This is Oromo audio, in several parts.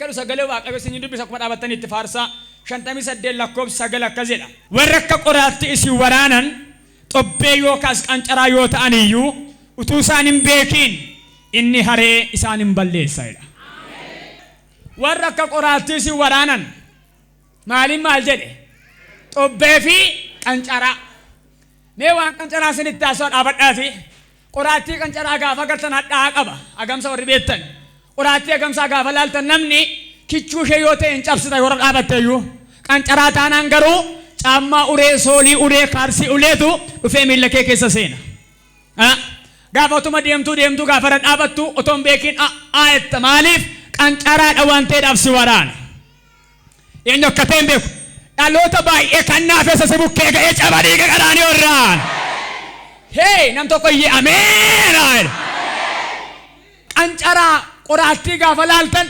Akka sagalee Waaqayyo isin dubbisa akkuma dhaabattanii itti faarsaa 58 lakkoofsa 9 akkas jedha. Warra akka qoraatti isin waraanan xobbee yookaas qancaraa yoo ta'an iyyuu utuu isaan hin beekiin inni haree isaan hin balleessa jedha. Warra akka qoraattii isin waraanan maaliin maal jedhe? Xobbee fi qancaraa. Mee waan qancaraa isinitti haasawaa dhaabadhaati. Qoraattii qancaraa gaafa agartan hadhaa'aa qaba. Agamsa warri beektan. Qoraattii agamsaa gaafa laaltan namni kichuu ishee yoo ta'e hin cabsita yoo dhaabatte iyyuu. Qancaraa taanaan garuu caammaa uree, soolii uree, kaalsii uleetu dhufee miilla kee keessa seena. Gaafa otuma deemtuu deemtuu gaafa irra dhaabattu otoo hin beekiin a'aa jetta. Maaliif? Qancaraadha waan ta'eedhaaf si waraana. Eenyu akka ta'e hin beeku. Dhaloota baay'ee kan naafessa si bukkee ga'ee caba dhiiga qaraaniyo irraan. Hee nam tokko iyyee ameen haa jedhu. Qancaraa qoraattii gaafa laaltan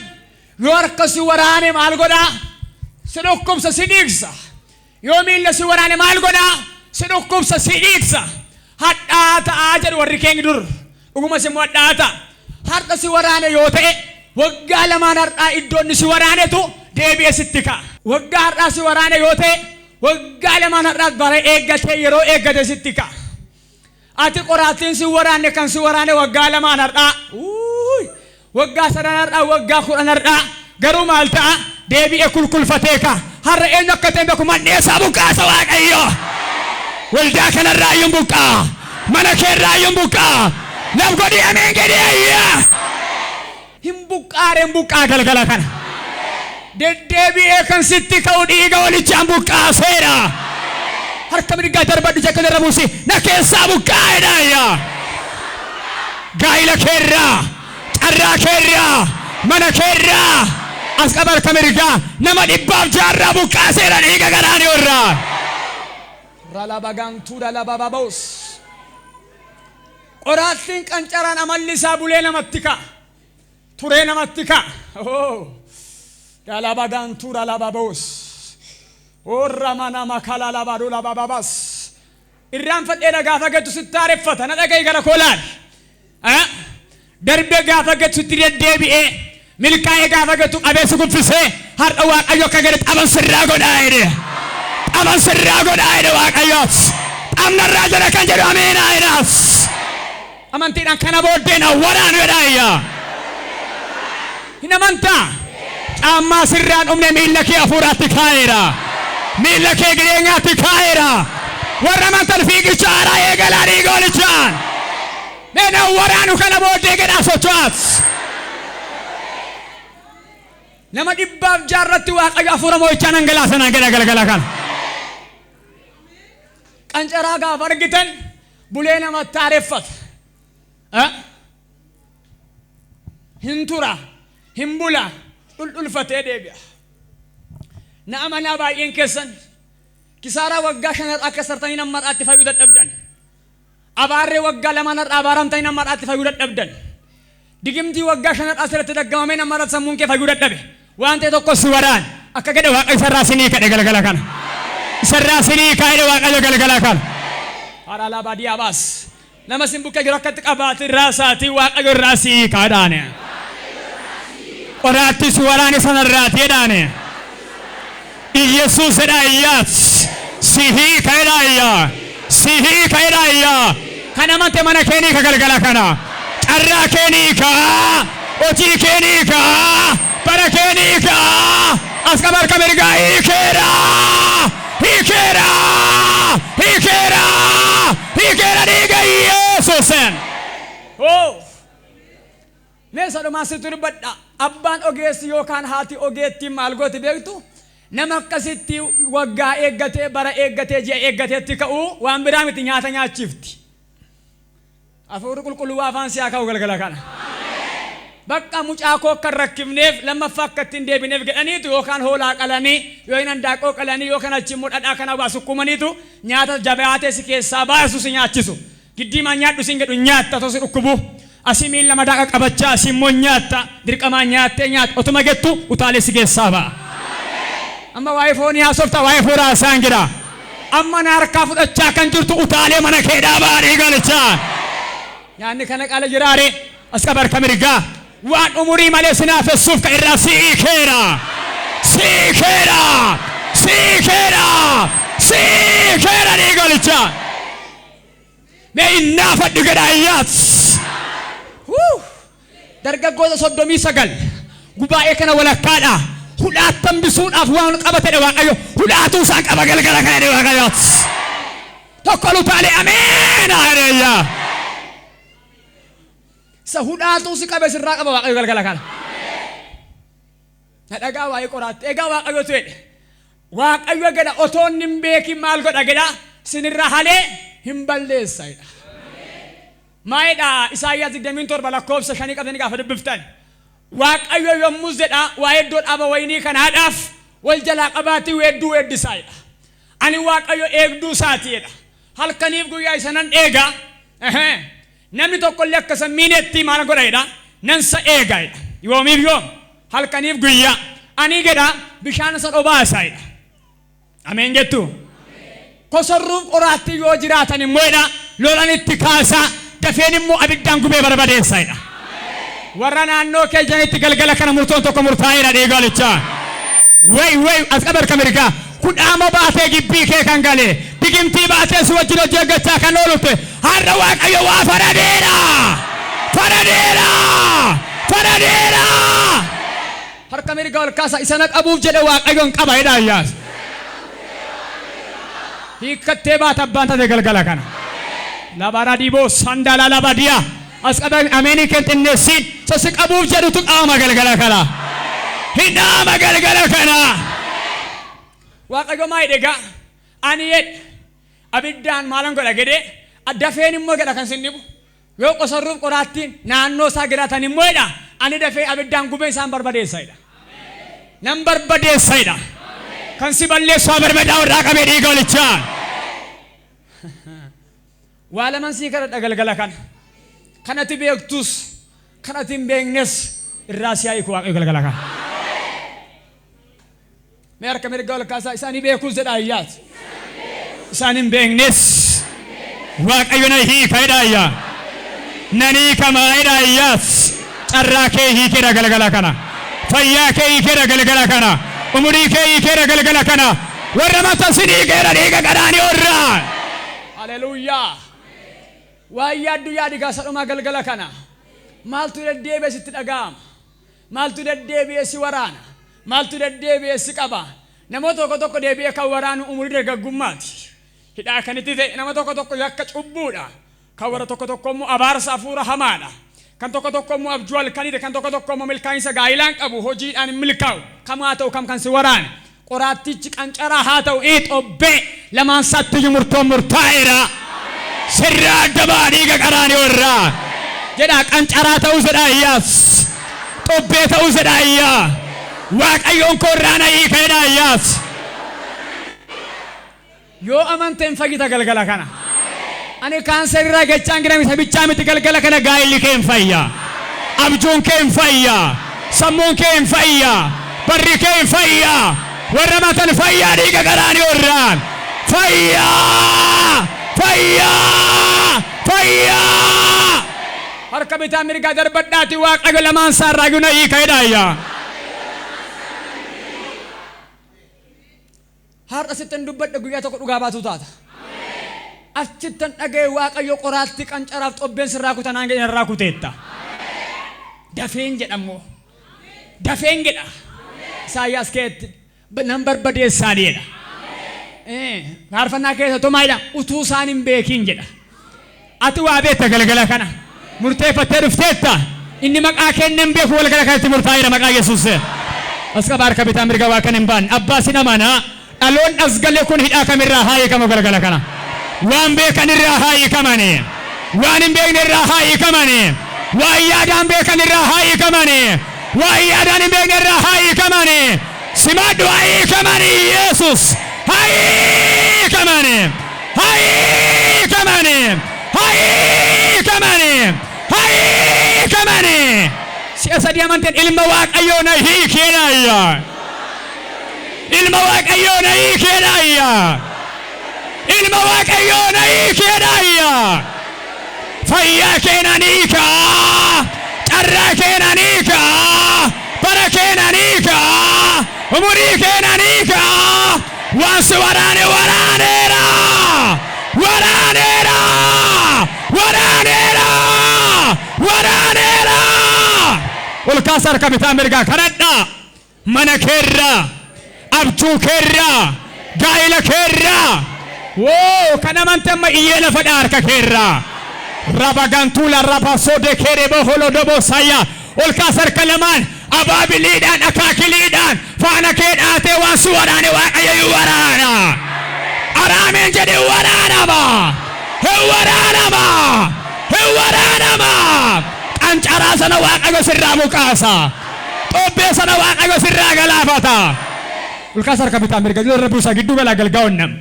yoo harka si waraane maal godhaa? Si dhukkubsa, si dhiigsa. Yoo miilla si waraane maal godhaa? Si dhukkubsa, si dhiigsa. Hadhaa ta'aa jedhu warri keenya dur. Dhugumas immoo hadhaa ta'a. Har'a si waraane yoo ta'e waggaa lamaan har'aa iddoo inni si waraanetu deebi'ee sitti ka'a. Waggaa har'aa si waraane yoo ta'e waggaa lamaan har'aas bara eeggatee yeroo eeggate sitti ka'a. Ati qoraattiin si waraanne kan si waraane waggaa lamaan har'aa. Uuy! Waggaa sadan har'aa, waggaa 10 har'aa. Garuu maal ta'a? Deebi'ee kulkulfatee ka'a. Har'a eenyu akka ta'e hin beeku. Mandhee isaa buqqaasa Waaqayyo. Waldaa kanarraa iyyuu hin buqqaa. Mana keerraa iyyuu hin buqqaa. Laf godhii ameen jedhii ayyaa. Hin buqqaare hin buqqaa galgala kana. Deddeebi'ee kan sitti ka'u dhiiga Hoolichaan buqqaaseera. Harka mirgaa darbadhu jakka irra buusi. Na keessaa buqqaa'edha ayyaa. Gaa'ila keerraa, carraa keerraa, mana keerraa, as qaba harka mirgaa nama dhibbaaf jaarraa buqqaaseera dhiiga qaraaniyo irraa. Ralabagantuu ralabababoos. Qoraattiin qancaraan amalli isaa bulee namatti ka'a. Turee namatti ka'a. Oh. Ralabagantuu ralababoos. Orra mana makala labadu labababas. Irraanfadheera gaafa jettu sitti haareffata. Na dhaga'i gara koo laali. Darbee gaafa jettu sitti deddeebi'ee milkaa'ee gaafa jettu qabee si kuffisee har'a Waaqayyo akka jedhe xaban sirraa godhaa jedhe. Xaban sirraa godhaa jedhe Waaqayyo. Xabnarraa jedha kan jedhu ameen haa jedhaas. Amantiidhaan kana booddee Na waraanu jedhaa iyyaa. Hin amantaa? Caammaa sirraan dhumne miilla kee hafuuraatti kaa'eera. Miilla kee jireenyaatti kaa'eera. Warra amantan fiigicha haaraa eegalaa dhiiga hoolichaan. Mee na waraanu kana booddee jedhaa socho'aas. Nama dhibbaaf jaarratti Waaqayyo hafuura mo'ichaa dhangalaasa naan jedha galgala kana. Qancaraa gaafa argitan bulee namatti haareffata. Hin tura, hin bula, dhuldhulfatee deebi'a. Na amanaa baay'een keessan kisaaraa waggaa shan har'aa kasartanii nama har'aatti fayyuu dadhabdan. Abaarree waggaa lamaan har'aa abaaramtanii nama har'aatti fayyuu dadhabdan. Digimtii waggaa shan har'aa sirratti daggamamee nama har'aatti sammuun kee fayyuu dadhabe. Waan ta'e tokko si waraan akka jedhe Waaqayyo isarraa sinii kadhe galgala kana. Isarraa sinii kaa'edhe Waaqayyo galgala kana. Haralaa baadiyaa baas. Nama sin bukkee jiru akkatti qabaate irraa isaatii Waaqayyo irraa si hiikaa jedhaani. Qoraattii si waraane sanarraati jedhaani. Iyyasuus jedhaa iyyaas. Si hiika jedhaa iyyaa. Si hiika jedhaa iyyaa. Kan amante mana kee ni hiika galgala kana. Carraa kee ni hiika. Hojii kee ni hiika. Bara kee ni hiika. As qaba harka mirgaa hiikeera. Hiikeera. Hiikeera. Hiikeera dhiiga Yesuusin. Oh. Mee isa dhumaa sitti dubbadha. Abbaan ogeessi yookaan haati ogeettiin maal gooti beektu? Nama akkasitti waggaa eeggatee, bara eeggatee, ji'a eeggateetti ka'u waan biraa miti nyaata nyaachifti. Hafuurri qulqulluu waa afaan si haa kaa'u galgala kana. Bakka mucaa koo akka hin rakkifneef lammaffaa akka ittiin deebineef jedhaniitu yookaan hoolaa qalanii yookiin handaaqoo qalanii yookaan achi immoo dhadhaa kana waa sukkuumaniitu nyaata jabaatee si keessaa baasu si nyaachisu. Giddiimaan nyaadhu siin jedhu nyaatta otoo si dhukkubu. Asii miilla madaa qaqqabachaa asii immoo nyaatta dirqamaan nyaattee nyaatta otuma jettu utaalee si keessaa ba'a. Amma waa'ee foonii haasofta waa'ee fuuraa haasa'an jira. Amma na harkaa fudhachaa kan jirtu utaalee mana kee dhaabaa dhiigalichaa. Nyaanni kana qala jiraare as qaba harka mirgaa. Waan umurii malee sinaafessuuf ka irraa siikeera. Siikeera. Siikeera. Siikeera dhiiga hoolichaa. Mee innaafadhu jedha ayyaas. Dargaggoota 39 gubaa'ee kana walakkaadha. Hudhaatti hambisuudhaaf waan qabatedha Waaqayyo. Hudhaatuu isaan qaba galgala kana jedhe Waaqayyo. Tokko lutaalee ameen haleeyyaa. Isa hudhaatuu si qabe sirraa qaba Waaqayyo galgala kana. Na dhagaa waa'ee qoraatti. Egaa Waaqayyotu jedhe. Waaqayyo jedha otoo inni hin beekin maal godha jedha sinirra halee hin balleessa jedha. Maayidha Isaayyaas 27 lakkoofsa 5 qabdanii gaafa dubbiftan. Waaqayyo yommus jedha waa'ee iddoo dhaaba wayinii kanaadhaaf wal jalaa qabaatii weedduu weeddisaa jedha. Ani Waaqayyo eegduu isaati jedha. Halkaniif guyyaa isa nan eega. Namni tokkollee akka isa miinetti maal godha jedha. Nan isa eega jedha. Yoomiif yoom? Halkaniif guyyaa. Ani jedha bishaan isa dhobaasa jedha. Ameen jettu. Kosorruuf qoraattii yoo jiraatan immoo jedha lolan itti kaasa dafeen immoo abiddaan gubee barbadeessa jedha. Warra naannoo kee jiranitti galgala kana murtoon tokko murtaa'eera dhiiga hoolichaa. Wey wey as qaba harka mirgaa. Kudhaama baatee gibbii kee kan gale digimtii baatee si wajjin hojii hojjechaa kan oolutte har'a Waaqayyo waa faradeera. Faradeera. Faradeera. Harka mirgaa ol kaasa isa na qabuuf jedhe Waaqayyoon qaba jedha ayyaas. Hiikkattee baata abbaan taate galgala kana. Labaraa diiboo sandaalaa labadiyaa. As qaba ameenii kee xinneessiin isa si qabuuf jedhutu qaama galgala kana. Hidhaama galgala kana. Waaqayyo maa jedhe egaa ani jedhe abiddaan maalan godha jedhee dafeen immoo jedha kan sin dhibu. Yoo qosarruuf qoraattiin naannoo isaa jiraatan immoo jedha ani dafee abiddaan gubee isaan barbadeessa jedha. Nan barbadeessa jedha. Kan si balleessu haa barbadaa'u irraa qabee dhiiga hoolichaa. Waa laman sii kadhadha galgala kana. Kan ati beektus kan ati hin beeknes irraa si haa hiiku Waaqayyo galgala kana. Mee harka mirgaa ol kaasaa isaanii beekuus jedha ayyaat. Isaan hin beeknes Waaqayyo na hiika jedha ayyaa. Nan hiikamaa jedha ayyaas. Carraa kee hiikeera galgala kana. Fayyaa kee hiikeera galgala kana. Umurii kee hiikeera galgala kana. Warra mata sin hiikeera dhiiga qaraanii irraa. Haleluuyaa. Waan yaaddu yaadi gaasa dhumaa galgala kana. Maaltu deddeebi'ee sitti dhaga'ama? Maaltu deddeebi'ee si waraana? Maaltu deddeebi'ee si qaba? Namoota tokko tokko deebi'ee kan waraanu umurii dargaggummaati. Hidhaa kan itti ta'e nama tokko tokko yakka cubbuudha. Kan warra tokko tokko immoo abaarsa hafuura hamaadha. Kan tokko tokko immoo abjuu halkaniidha. Kan tokko tokko immoo milkaa'insa gaa'ilaan qabu hojiidhaan hin milkaa'u. Kam haa ta'u kam kan si waraane. Qoraattichi qancaraa haa ta'u ee xobbee lamaan isaatti murtoon murtaa'eera. Sirraa adda ba'a dhiiga qaraanioo irraa. Jedha qancaraa ta'uu jedha ayyaas. Xobbee ta'uu jedha ayyaa. Waaqayyoon koo irraa na hiika jedha ayyaas. Yoo amante hin fayyita galgala kana. Ani kaanserii irraa jechaan jira miti bichaa miti galgala kana gaa'illi kee hin fayya. Abjuun kee hin fayya. Sammuun kee hin fayya. Barri kee hin fayya. Warra matan fayyaa dhiiga qaraanioo irraan. Fayyaa! Fayyaa! Fayyaa! Harka bitaa mirgaa darbadhaati Waaqayyo lamaan isaa irraa iyyuu na hiika jedha ayyaa. Har'a sittan dubbadhe guyyaa tokko dhugaa baatuu taata. Achittan dhaga'e Waaqayyo qoraattii qancaraaf xobbeen sirraa kuta naan jedhe narraa kuteetta. Dafeen jedha immoo. Dafeen jedha. Isaayyaas keetti nan barbadeessaa jedha. Faarfannaa keessa tomaa jedha utuu isaan hin beekiin jedha. Ati waa beekta galgala kana. Murteeffattee dhufteetta. Inni maqaa kenne hin beeku galgala kanatti murtaa'eera maqaa Yesuus. As qaba harka bitaa mirga waa kan hin baanne. Abbaa sin amanaa. Dhaloon as gale kun hidhaa kamirraa haa hiikamu galgala kana. Waan beekan irraa haa hiikamani. Waan hin beekne irraa haa hiikamani. Waan yaadaan beekan irraa haa hiikamani. Waan yaadaan hin beekne irraa haa hiikamani. Simadhu haa hiikamani Yesuus. Haa hiikamani. Haa hiikamani. Haa hiikamani. Haa hiikamani. Si'a sadii amanteen ilma Waaqayyoo na hiikeera ayyaa. Ilma Waaqayyoo na hiikeera ayyaa. Ilma Waaqayyoo na hiikeera ayyaa. Fayyaa kee nan hiika. Carraa kee nan hiika. Umurii kee nan hiika. Waan si waraane waraaneera. Waraaneera. Waraaneera. Waraaneera. Ol kaasa harka bitaa mirgaa kadhadhaa. Mana keerraa. Abjuu keerraa. Gaa'ila keerraa. Woo kan amante amma iyyee lafa dhaa harka keerraa. Rabagantuula rabasode kerebo holodobo saya. Ol kaasa harka lamaan abaabiliidhaan akaakiliidhaan faana kee dhaatee waan si waraane Waaqayyo hin waraana. Araameen jedhe hin waraanama. Hin waraanama. Hin waraanama. Qancaraa sana Waaqayyo sirraa buqaasa. Xobbee sana Waaqayyo sirraa galaafata. Ol kaasa harka bitaa mirga irra buusaa gidduu galaa galgaa'onnam.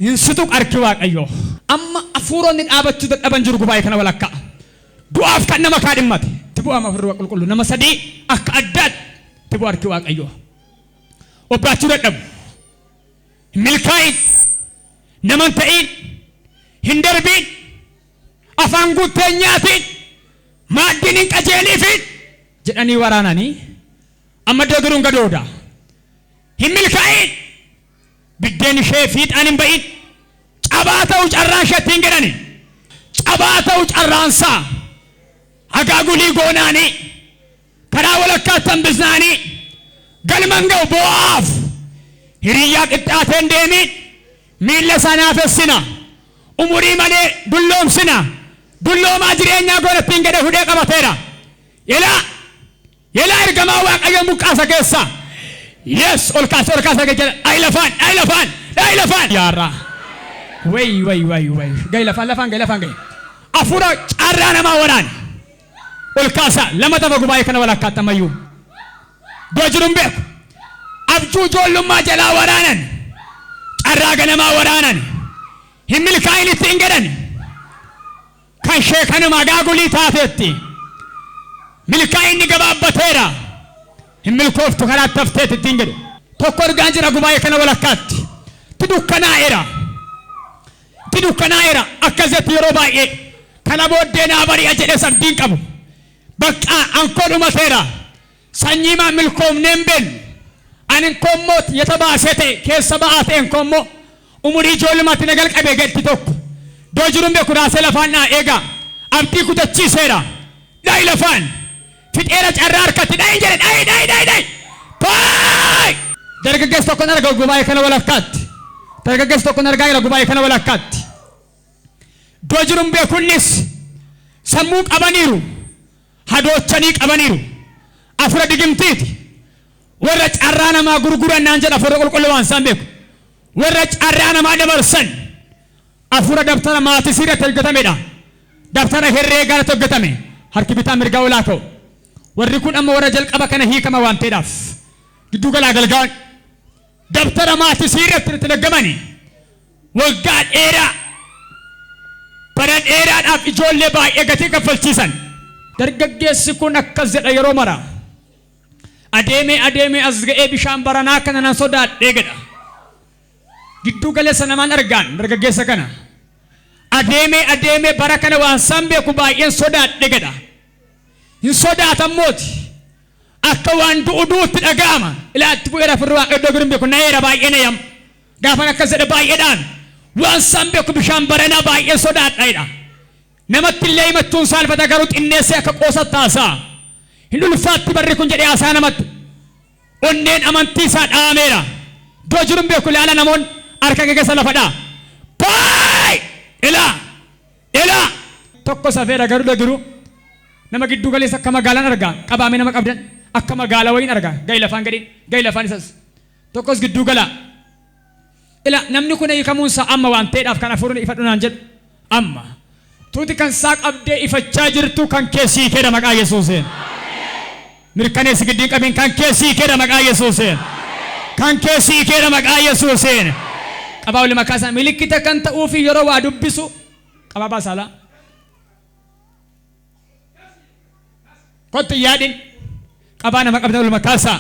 Hin situ harki Waaqayyo. Amma hafuuronni dhaabachuu dadhaban jiru gubaa'ee kana walakkaa. Du'aaf kan nama kaadhimmate. Itti bu'aama hafuurri qulqulluu nama sadii akka addaatti itti bu'a harki Waaqayyo. Obbaachuu dadhabu. Hin milkaa'in. Nama hin ta'in. Hin darbiin. Afaan guuttee hin nyaatiin. Maaddiin hin qajeeliifin. Jedhanii waraananii amma iddoo giruun gadooda. Hin milkaa'in. Biddeen ishee fiixaan hin ba'in. Cabaa ta'u carraan isheetti hin jedhani. Cabaa ta'u carraansaa. Agaagulii goonaanii. Karaa walakkaatti hambisnaanii. Galman ga'u bo'aaf. Hiriyyaa qixxaateen deemiin. Miilla isaa naafessina. Umurii malee dulloomsina. Dulloomaa jireenyaa godhattiin jedhe hudhee qabateera. Ilaa ilaa ergamaa Waaqayyoon buqqaasa keessa. Yes, ol kaasa ol kaasa jedha. Dhayi lafaan, dhayi lafaan, dhayi lafaan. Yaarraa. Wey wey wey wey. Gahi lafaan lafaan gahi lafaan gahi. Afuura carraa namaa waraane. Ol kaasa lama tafa gubaa'ee kana walakkaatti ammayyuu. Du'a jiru hin beeku. Abjuu ijoollummaa jalaa waraanan. Carraa ganamaa waraanan. Hin milkaa'in itti hin jedhan. Kan ishee kanuma agaagulii taateetti. Milkaa'inni gabaabbateera. Hin milkooftu karaatti hafteetti ittiin jedhu. Tokko argaan jira gubaa'ee kana walakkaatti. Itti dukkanaa'eera. Itti dukkanaa'eera. Akkas jetti yeroo baay'ee. Kana booddee naa bari'a jedhee abdiin qabu. Bakka ankoo dhumateera. Sanyii maa milkoofnee hin beeknu. Ani kommoo yeta baasee ta'e keessa ba'aa ta'e kommoo umurii ijoollummaatti na galqabee gadi tokko. Iddoo jiruun beeku raasee lafaan naa eegaa. Abdii kutachiiseera. Dhayi lafaan. Fixeera carraa harkatti dhayi jedhe dhayi dhayi dhayi dhayi. Baay! Dargaggeessi tokko arga gubaa'ee kana walakkaatti. Dargaggeessi tokko argaa jira gubaa'ee kana walakkaatti. Iddoo jiruun beekunnis sammuu qabaniiru. Hadoochanii qabaniiru. Afura digimtiiti. Warra carraa namaa gurguran naan jedha afura qulqulluu waan isaan beeku. Warra carraa namaa dabarsan. Afura dabtara maatii irratti hojjetamedha. Dabtara herreegaa irratti hojjetame. Harki bitaa mirgaa olaa ka'u. Warri kun amma warra jalqaba kana hiikama waan ta'eedhaaf. Gidduu galaa galgaan. Dabtara maatii irratti itti naggamani. Waggaa dheeraa. Bara dheeraadhaaf ijoollee baay'ee gatii kaffalchiisan. Dargaggeessi kun akkas jedha yeroo mara. Adeemee adeemee as ga'ee bishaan baranaa kana nan sodaadhee jedha. Gidduu galeessa namaan argaan dargaggeessa kana. Adeemee adeemee bara kana waan isaan beeku baay'een sodaadhe jedha. Hin sodaatammooti. Akka waan du'u du'utti dhaga'ama. Ilaa itti bu'eera firri waaqa iddoo jiru beeku na'eera baay'ee na'yam. Gaafan akkas jedhe baay'eedhaan waan isaan beeku bishaan baranaa baay'een sodaadha jedha. Namatti illee himachuun saalfata garuu xinneessee akka qoosatti haasa'a. Hin ulfaatti barri kun jedhee haasaa namatti. Onneen amantii isaa dhaameera. Iddoo jiru hin beeku ilaala namoonni harka kee keessa lafa dhaa. Baay! Ilaa! Ilaa! Tokko safeera garuu dhagiru nama gidduu galeessa akka magaalaan argaa qabaamee nama qabdan akka magaalaa wayiin argaa gahi lafaan gadiin gahi lafaan isas tokkos gidduu galaa. Ilaa namni kun hiikamuun isaa amma waan ta'eedhaaf kan hafuurri ifadhu naan jedhu amma. Tuuti kan isaa qabdee ifachaa jirtu kan keessii keedha maqaa Yesuusiin. Mirkaneessi giddiin qabiin kan keessii keedha maqaa Yesuusiin. Kan keessii keedha maqaa Yesuusiin. Qabaa olii maqaa isaa milikkita kan ta'uu fi yeroo waa dubbisu qabaa baasaa. Kottu yaadin qabaa nama qabdan olii maqaa isaa.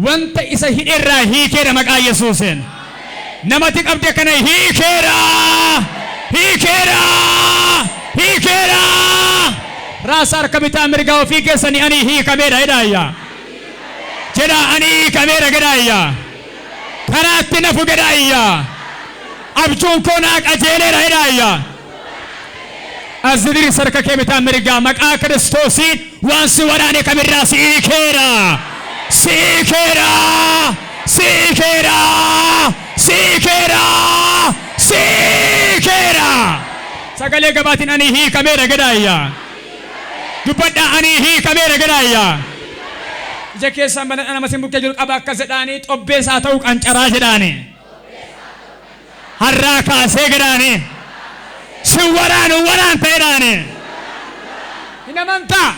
Wanta isa hidheerraa hiikeera maqaa Yesuusiin. Namatti qabde kana hiikeera. Hiikeera. Hiikeera. Raasa harka bitaa mirgaa ofii keessanii ani hiikameedha jedhaayya. Jedhaa ani hiikameera jedhaa iyyaa. Karaatti nafu jedhaa iyyaa. Abjuun koo naa qajeeleera jedhaa iyyaa. As diriirsi harka kee bitaa mirgaa maqaa Kiristoosiin waan si waraane kamirraa si hiikeera. Si hiikeera. Si hiikeera. Si hiikeera. Si hiikeera. Sagalee gabaatiin ani hiikameera jedhaa iyyaa. Dubbadhaa ani hiikameera jedhaa iyyaa. Ija keessaan banadhaa nama sin bukkee jiru qaba akkas jedhaanii xobbees haa ta'u qancaraa jedhaanii. Har'aa kaasee jedhaanii. Sin waraanu waraanta jedhaanii. Hin amantaa?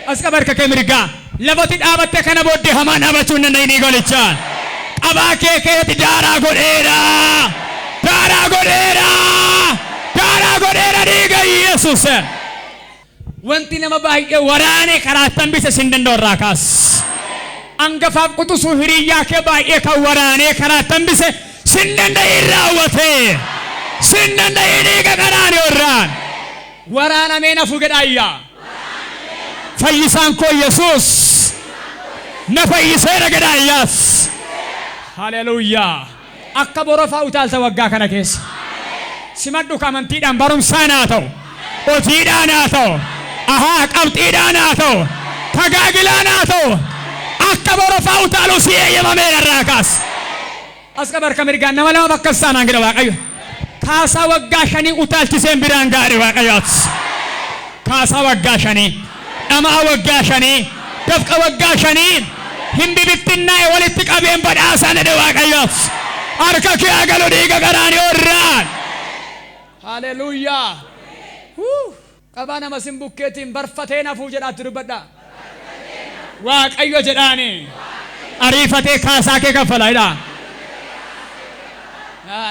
As qaba harka kee mirgaa. Lafatti dhaabatte kana booddee hamaan dhaabachuu hin danda'in golichaan. Qabaa kee keessatti daaraa godheera. Daaraa godheera. Daaraa godheera dhiiga Yesuus. Wanti nama baay'ee waraane karaa hambise sin danda'u irraa kaas. Angafaaf quxisuu hiriyyaa kee baay'ee kan waraanee karaa hambise sin danda'in raawwate. Sin danda'in dhiiga karaanii irraan. Waraanamee nafu jedha ayyaa. Fayyisaan koo Yesuus na fayyiseera jedha ayyaas. Haleluuyaa. Akka borofaa utaalta waggaa kana keessa. Simadhu amantiidhaan barumsaan haa ta'u. Hojiidhaan haa ta'u. Ahaa qabxiidhaan haa ta'u. Tagaagilaan haa ta'u. Akka borofaa utaaluu si eeyyamameera irraa kaas. As qaba harka mirgaan nama lama bakka isaanaan jedha Waaqayyo. Kaasaa waggaa shanii utaalchiseen biraan gaadhe Waaqayyooti. Kaasaa waggaa shanii. Dhamaa waggaa shanii. Dafqa waggaa shanii. Hin bibittinnaa'e walitti qabeen badhaasaan jedhe Waaqayyooti. Harka kee haa galu dhiiga qaraanii irraan. Haleluuyaa. Qabaa nama sin bukkeetiin barfatee nafuu jedhaatti dubbadhaa. Waaqayyo jedhaani. Ariifatee kaasaa kee kaffala jedhaa.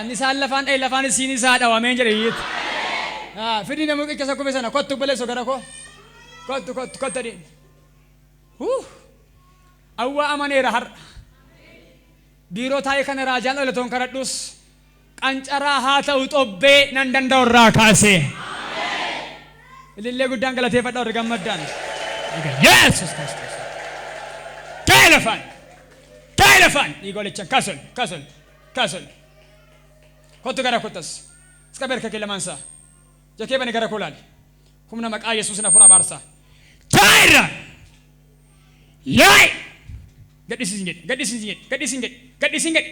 Inni isaan lafaan dha'e lafaan isiin isaa dhawameen jedhe iyyiti. Fidii nama qicha isa kufe sana kottu baleessu gara koo. Kottu kottu kottu adiin. Awwaa amaneera har'a. Biiroo taa'ee kana raajaan oletoon kadhadhus qancaraa haa ta'u xobbee nan danda'u irraa kaasee. Ilillee guddaan galateeffadha warri gammaddaan. Yesuus Kiristoos. Ka'e lafaan. Ka'e lafaan. Dhiiga olichan kasol kasol kasol. Kottu gara kottas. Iska harka kee lamaan isaa. Jakee bani gara koo laali. Humna maqaa Yesuusin hafuura abaarsaa. Ka'e irraa. Yaa'i. Gadhiisiin jedhe gadhiisiin jedhe gadhiisiin jedhe gadhiisiin jedhe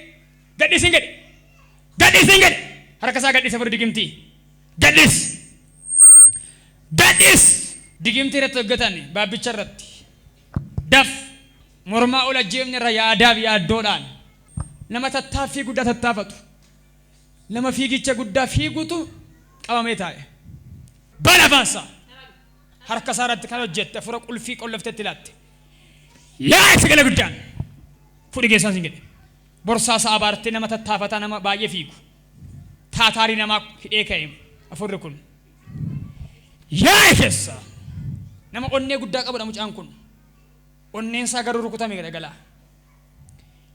gadhiisiin jedhe Gadhiisiin jedhe. Harka isaa gadhiise furu digimtii. Gadhiis. Gadhiis. Digimtii irratti hojjetan baabbicha irratti. Daf mormaa ol ajjeefne irra yaadaaf yaaddoodhaan nama tattaaffii guddaa tattaafatu nama fiigicha guddaa fiigutu qabamee taa'e. Bana baasa. Harka isaa irratti kan hojjette hafuura qulfii qolloftetti laatte. Yaa'i sagalee guddaan. Fudhi keessaan sin jedhe. Borsaa isaa abaartee nama tattaafataa nama baay'ee fiigu. Taataarii namaa hidhee ka'e hafuurri kun. Yaa'i keessa. Nama onnee guddaa qabudha mucaan kun. Onneen isaa garuu rukutame galaa.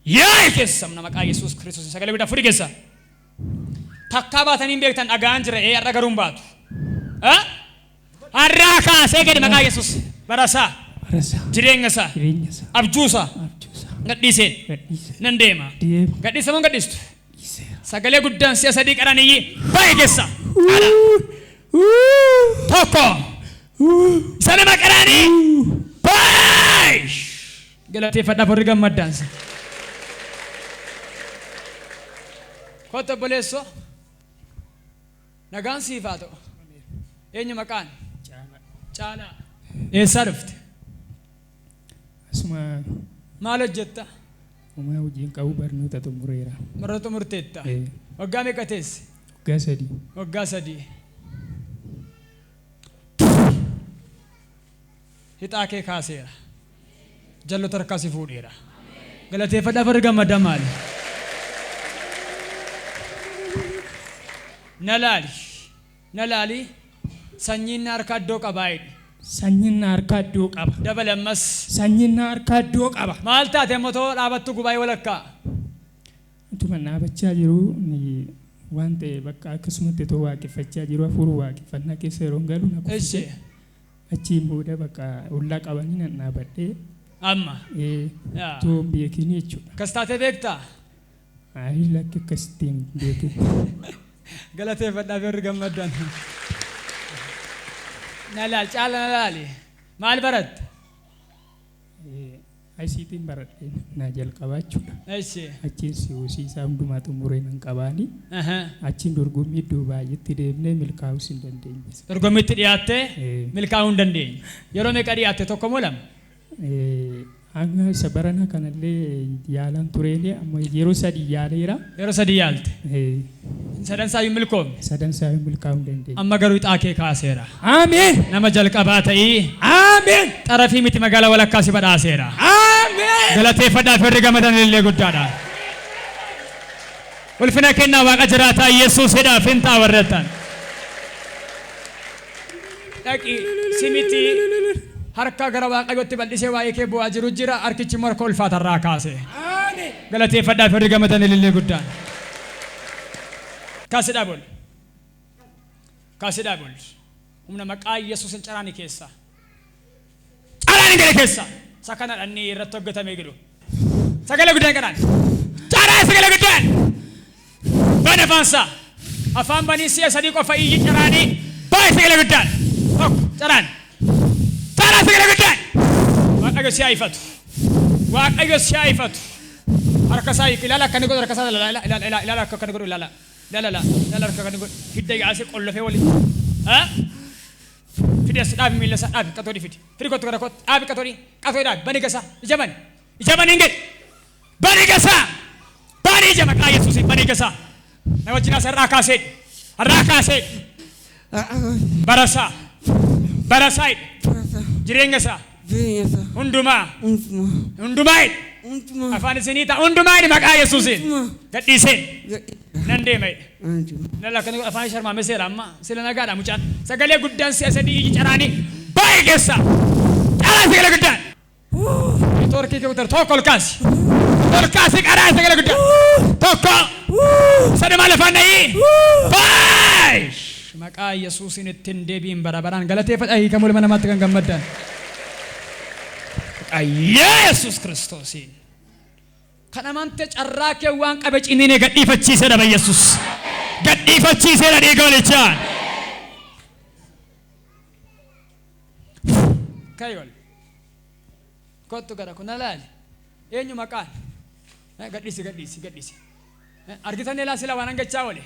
Yaa'i keessa. Namna maqaa Yesuus Kiristoos sagalee guddaa fudhi keessa. Takkaa baatanii hin beektan dhaga'aan jira ee har'a garuu hin baatu. Har'aa kaasee gadi maqaa Yesuus barasaa Barasaa. jireenya isaa Jireenya isaa. abjuu isaa Abjuu isaa. gadhiiseen Gadhiise. nan deema. Deema. Gadhiisa moo gadhiistu? Dhiiseera. Sagalee guddaan si'a sadii qaraniyyi ba'i keessa. Tokko. Isa nama qaraanii. Ba'i. Galateeffadhaaf warri gammaddaansa. Kottu obboleessoo. Nagaan siif haa ta'u. Eenyu maqaan? Caalaa. Eessaa dhufte? Asuma Maal hojjetta? homaa hojii hin qabu barnoota xumureera. Barnoota xumurteetta? Ee, Waggaa meeqa teesse? Waggaa sadii. Waggaa sadii. Hixaa kee kaaseera. Jallota harkaa si fuudheera. Galateeffadhaaf warri gammaddan maali? Na laali. Na laali. Sanyiin na harkaa iddoo qabaa jedhi. Sanyiin na harkaa iddoo qaba. Dabale ammas. Sanyiin na harkaa iddoo qaba. Maal taate immoo too dhaabattu gubaa'ee walakkaa? Utuma dhaabachaa jiru ni waan ta'e bakka akkasumatti otoo waaqeffachaa jiru hafuura waaqeffannaa keessa yeroo galu na kuffise. Ishee. Achiin booda bakka ollaa qabanii nan dhaabadhee Amma. Ee, Yaa. utuu hin beekin jechuudha. Akkas taatee beektaa? Ayi lakki akkasitti hin beekin. Galateeffadhaa fi warri gammaddan. Na laal caala na laali. Maal baratte? ICT'n baradhee na jalqabaa jechuudha. Eshi. Achiin COC isaa hundumaa xumuree nan qabaani. Aha. Achiin dorgommii iddoo baay'eetti deemnee milkaa'uus hin dandeenye. Dorgommiitti dhiyaattee Ee, milkaa'uu hin dandeenye. Yeroo meeqa dhiyaatte tokko moo lama? ee, Hanga isa barana kanallee yaalaan tureeni amma yeroo sadii yaaleera. Yeroo sadii yaalte. Ee, Sadan isaayyuu milkoomne. Sadan isaa milkaa'uu hin dandeenye. Amma garuu ixaa kee kaaseera. Ameen! Nama jalqabaa ta'ii Ameen! xarafii miti magaalaa walakkaa si badhaaseera. Ameen! Galateeffadhaa fi warri gammadan illee guddaadha. Ulfina kennaa Waaqa jiraataa Yesuusidhaaf hin ta'a warreettan. Dhaqi simiti harka gara Waaqayyootti bal'isee waa'ee kee bu'aa jiru jira harkichi immoo harka ulfaatarraa kaase. Ameen! Galateeffadhaa fi warri gammadan illee guddaan. Kaasidhaa bol. Kaasidhaa bol. Humna maqaa Yesuusin caraani keessa. Caraani gadi keessa. Isa kana dhannii irratti hojjetamee jiru. Sagalee guddaan kanaan. Caraa sagalee guddaan. Bani afaansaa. Afaan banii si'a sadii qofa iyyi caraanii. Baay'ee sagalee guddaan. Tokko caraan. Caraa sagalee guddaan. Waaqayyo si haa ifatu. Waaqayyo si haa ifatu. Harka isaa hiiki. Ilaala akka inni godhu harka isaa ilaala ilaala ilaala ilaala akka inni godhu ilaala. Ilaala ilaala ilaala harka akka inni godhu. Hidda yaasee qollofee walitti. Ha? Fidi as dhaabi miila isaa dhaabi qatoodhi fidi. Fidi kottu gara kottu dhaabi qatoodhi qatoodhi dhaabi bani gasaa ija bani ija bani hin jedhi bani gasaa bani ija maqaa Yesuusiin bani gasaa. Na wajjin as har'aa kaasee har'aa kaasee barasaa barasaa jedhi jireenya isaa hundumaa hundumaa jedhi afaan isinii ta'a hundumaa jedhi maqaa Yesuusiin gadhiiseen nan deema jedhi. Lala akkana godhu afaan sharmaame seera amma sila nagaadha mucaan sagalee guddaan si'a sadii iyyi caraanii baay'ee keessa caraa sagalee guddaan neetwoorkii kee kutar tokko ol kaasi ol kaasi qaraa sagalee guddaan tokko saduma lafaan dha'ii baay'ee maqaa Yesuusiin ittiin deebiin bara baraan galateeffadha hiikamuu ilma namaatti kan gammaddan maqaa Yesuus Kiristoosiin. Kan amante carraa kee waan qabe ciniinee gadhiifachiiseedha ba Yesuus. Gadhiifachiiseedha dhiiga walichaan. Ka'i ol. Kottu gara kun laali. Eenyu maqaan? Gadhiisi gadhiisi gadhiisi. Argitan ilaa sila waan hangachaa oole.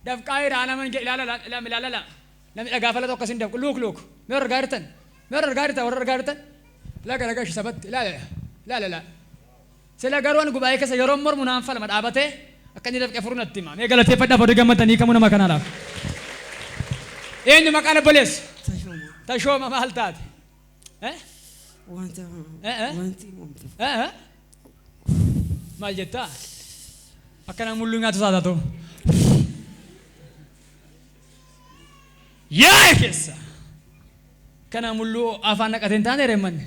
Dafqaa irraa naman ilaala ilaala ilaala. Namni dhagaa fala tokko sin dafqu luuk luuk. Mee warra argaa jirtan? Mee warra argaa jirtan? Warra argaa jirtan? Laga laga ishee sabatti ilaala ilaala ilaala. Sila garuu ani gubaa'ee keessa yeroo mormu naan falma dhaabatee akka inni dafqee furu natti hima. Mee galateeffadhaaf warri gammadanii kamuu nama kanaadhaaf. Eenyu maqaan obboleessa? Tashooma. Tashooma maal taate? Eh? Wanta Eh, eh? wanti uumamte. Eh, eh? Maal jettaa? Akka nama mulluu nyaatu isaa taatu. Yaa'e keessa. Kana mulluu afaan naqatee hin taane reemmanne.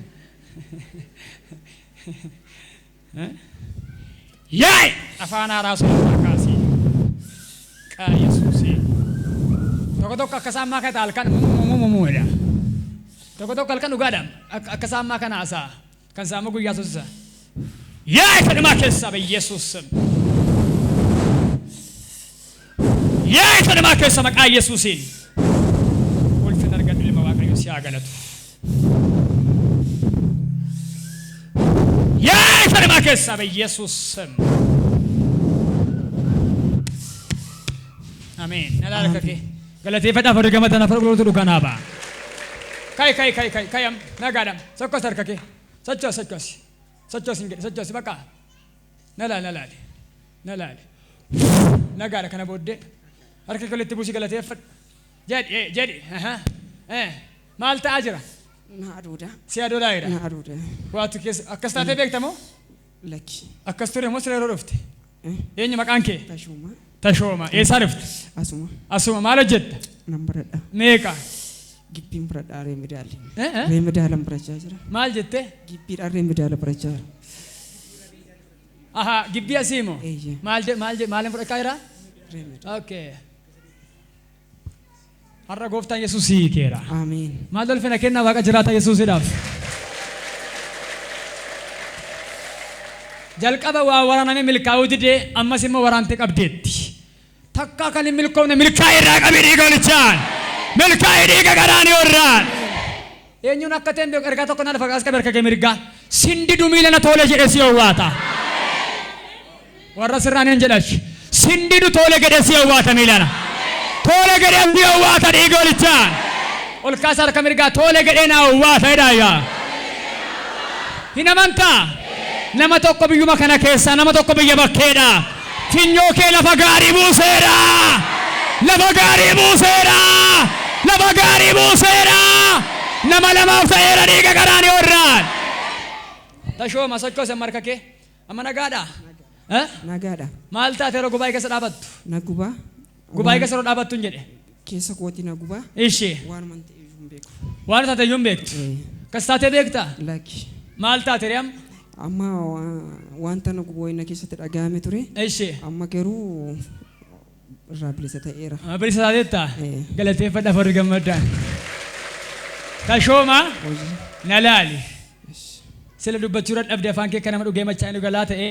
Yaa'e afaan haaraa sun kaasii. Qaa Yesuusii. Tokko tokko akka isaan maa kana halkan mumumumumuudha. Tokko tokko halkan dhugaadha. Akka isaan maa kana haasa'a. Kan isaa immoo guyyaa sosisa. Yaa'e fedhumaa keessaa be Yesuus sim. Yaa'e fedhumaa keessa maqaa Yesuusiin. Ulfina argadhu ilma Waaqayyo si haa galatu. Yaa'e fedhumaa keessaa be Yesuus sim. Ameen. Na laala akka kee. Galateeffadhaaf warri gammadan afur qulqulluutu dhugaa naa ba'a. Kai kai kai kai kai am nagaadhaan sokkos harka kee sochoos sochoos sochoos hin jedhe sochoos bakka na laali na laali na laali nagaadha kana booddee harka kee walitti buusii galateeffadhu jedhi eh, jedhi aha, eh, maal ta'aa jira Na aduudha. si adoolaa jira Na aduudha. waatu keessa akkas taatee beekta moo Lakki. akkas ture moo sira yeroo dhufte Eh? eenyu maqaan kee Tashooma. Tashooma eessaa dhufte Asuma. asuma maal hojjetta Nan baradha. meeqa Gibbiin baradha reemidaali. Eh, eh? Reemidaalan barachaa jira. Maal jette Gibbiidhaan reemidaala barachaa jira. Aha, gibbii asii moo? Eeyyee. Maal je maal je maalin fudhachaa jira? Reemidaala. Okay. Har'a gooftaan Yesuus si hiikeera. Ameen. Maal ulfina kennaa Waaqa jiraata Yesuusidhaaf. Jalqaba waa waraaname milkaa'uu didee ammas immoo waraante qabdeetti. Takkaa kan hin milkoofne Milkaa'ii irraa qabi dhiiga olichaan. Milkaa'ii dhiiga qaraanioo irraan. Eenyuun akka ta'e hin beeku ergaa tokko na lafa as qabe harka kee mirgaa. Sindidu miila na toole jedhe si owwaata. Warra sirraan hin jedhash. Sindidu toole jedhe si owwaata miilana. Toole jedhe si owwaata dhiiga olichaan. Ol kaasa harka mirgaa toole jedhee na Owwaata jedhaa. Hin amantaa? Nama tokko biyyuma kana keessaa nama tokko biyya bakkeedha. Funyoo kee lafa gaarii buuseera. Lafa gaarii buuseera. Lafa gaarii buuseera. Nama lamaaf ta'eera dhiiga qaraanioo irraan. Tashooma sochoose harka kee. Amma nagaadha? Eh? Nagaadha. Maal taate yeroo gubaa'ee keessa dhaabattu? Na gubaa. Gubaa'ee keessa yeroo dhaabattu hin jedhe. Keessa kootii na gubaa. Ishee. Waanuma ta'e iyyuu hin beeku. Waan taate iyyuu hin beektu. Eh, Kas taatee beektaa? Lakki. Maal taate ree amma? Amma wanta na gubu wayina keessatti dhaga'ame ture. Ishee. Amma garuu irraa bilisa ta'eera. Bilisa taateetta? Eh. Galateeffadha farri gammaddaan. Tashooma Hojii. na laali. Sila dubbachuu dadhabde afaan kee akka nama dhugee machaa'ee dhugalaa ta'e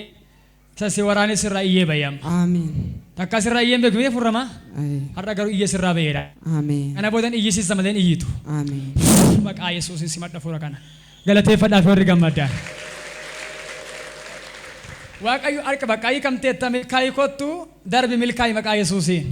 sassi waraanee sirraa iyyee bayyama. Ameen. Takka sirraa iyyee hin beeku mee furrama? Eh, Har'a garuu iyyee sirraa baheera. Ameen. Kana boodan iyyisiisa malee hin iyyitu. Ameen. Maqaa Yesuusiin simadha fuura kana. Galateeffadhaa fi warri gammaddaan. Waaqayyo harka bakka hiikamteetta milkaa'ii kottu darbi milkaa'ii maqaa Yesuusiin.